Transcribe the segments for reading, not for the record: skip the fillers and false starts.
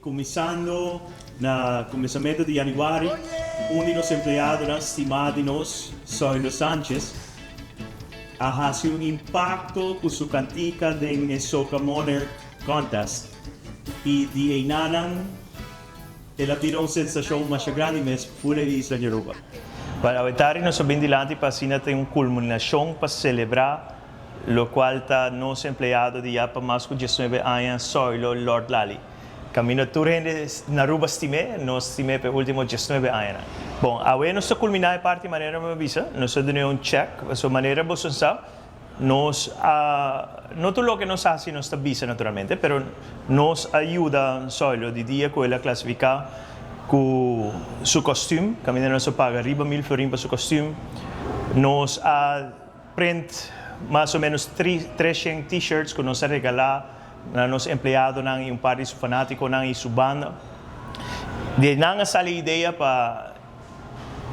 Kuminsando na kuminsamentu di yanüari, un di nos empleadonan stimá di nos, Zoilo Sanchez, a hasi un impakto ku su kantika den e Soca Monarch Contest i di einanan el a bira un sensashon masha grandi mes fuera di isla di Aruba. Bueno, awentari nos a bin dilanti pa asina tin un kulminashon pa selebrá lokual ta nos empleado di ya pa mas ku diesnuebe aña, Zoilo Lord Lally. Kaminda tur hende na Aruba stim'é, nos stim'é pa e último diesnuebe añanan. Bon, awe nos ta kulminá e parti manera mi a bisa, nos ta dun'é un chèk, pasobra manera boso sa, nos a, no tur loke nos hasi nos ta bisa naturalmente, pero nos a yuda Zoilo di dia ku el a klasifiká ku su kòstüm, kaminda nos a paga riba mil florin pa su kòstüm, nos a print mas o ménos treshen t-shirts ku nos a regalá na nos empleadonan i un par di su fanátikonan i su banda. Di einan a sali e idea pa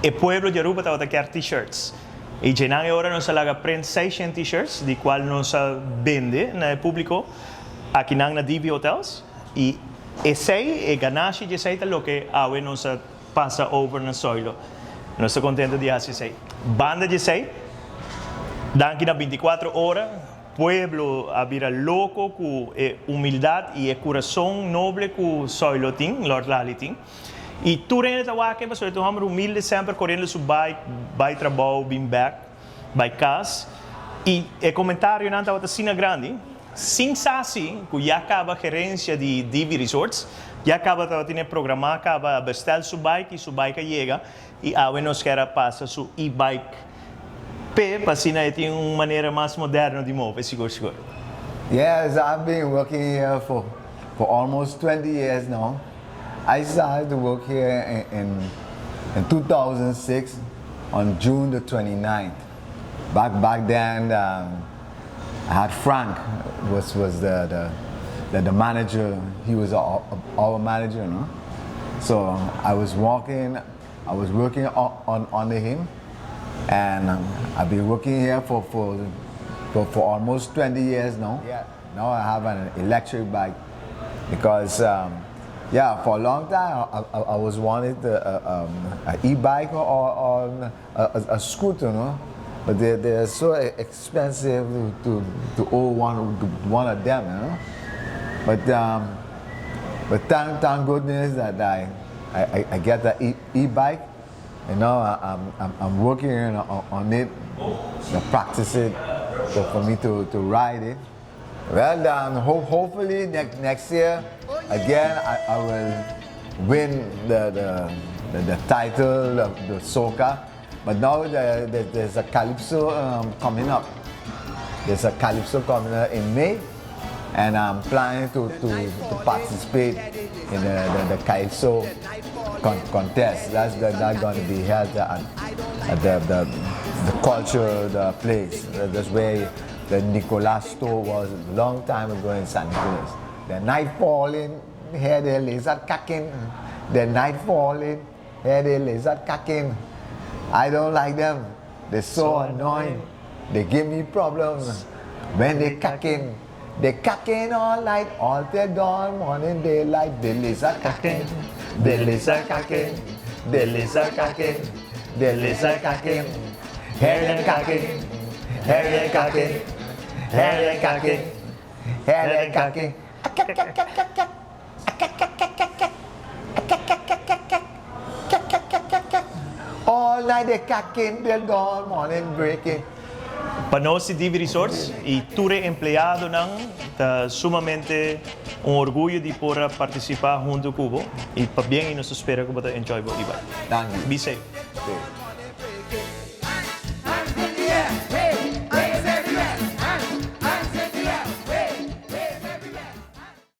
e pueblo di Aruba tabata kier t-shirts. I djenan e ora nos a laga print seishent t-shirts, di kual nos a bende na e públiko akinan na Divi Hotels. I esei, e ganashi di esei ta loke awe nos a pasa over na Zoilo. Nos ta kontento di hasi esei. Banda di esei, danki na bintikuatro ora, Pueblo a bira loko ku e humildat i e kurason noble ku Zoilo tin, Lord Lally tin. I tur hende ta wak e pasobra e ta un hòmber humilde semper koriendo su bike bai trabou bin bèk bai kas. I e komentarionan tabata asina grandi sin sa si ku ya kaba gerensia di Divi Resorts ya kaba tabatin e programá kaba a bestèl su bike i su bike a yega I awe nos kier a pasa su e-bike p'e pa asina e tin un manera mas moderno di move, sigur sigur. Yes, I've been working here for for almost 20 years now. I started to work here in in in 2006 on June the 29th. Back back then um, I had Frank was was the the the, the manager. He was our, our manager, no? So I was walking, I was working on, on under him, and um, I've been working here for, for for for almost 20 years now. Yeah. Now I have an electric bike because um, yeah, for a long time I, I, I was wanted a, um, an e-bike or, or a, a, a scooter, no? But they they're so expensive to, to, to own one one of them, you know. But um, but thank thank goodness that I I, I get the e e-bike. You know, I, I'm, I'm, I'm working on, on it, to practice it, for, for me to, to ride it. Well, um, ho hopefully next next year, again, I, I will win the, the, the, the title of the soca. But now the, the, there's a Calypso um, coming up. There's a Calypso coming up in May. And I'm planning to, to, to participate in the, the, the Calypso con contest. That's, that, that's going to be held at, at the, the, the culture the place. That's where the Nicolas store was a long time ago in San Nicolas. The night falling, hear the lizard cacking. The night falling, hear the lizard cacking. I don't like them. They're so, so annoying. They give me problems. When they cacking, they cacking all night, all till dawn, morning, daylight. The lizard cacking, the lizard cacking, the lizard cacking, the lizard cacking. Hear them cacking, hear them cacking, hear them cacking, hear them cacking. All night they cacking till dawn, morning breaking. Pa nos di Divi Resorts y tur e empleadonan ta sumamente un orguyo di por a participa hunto cu bo y pabien y nos ta spera cu bo ta enjoy bo e-bike. Danki. Be safe. Safe.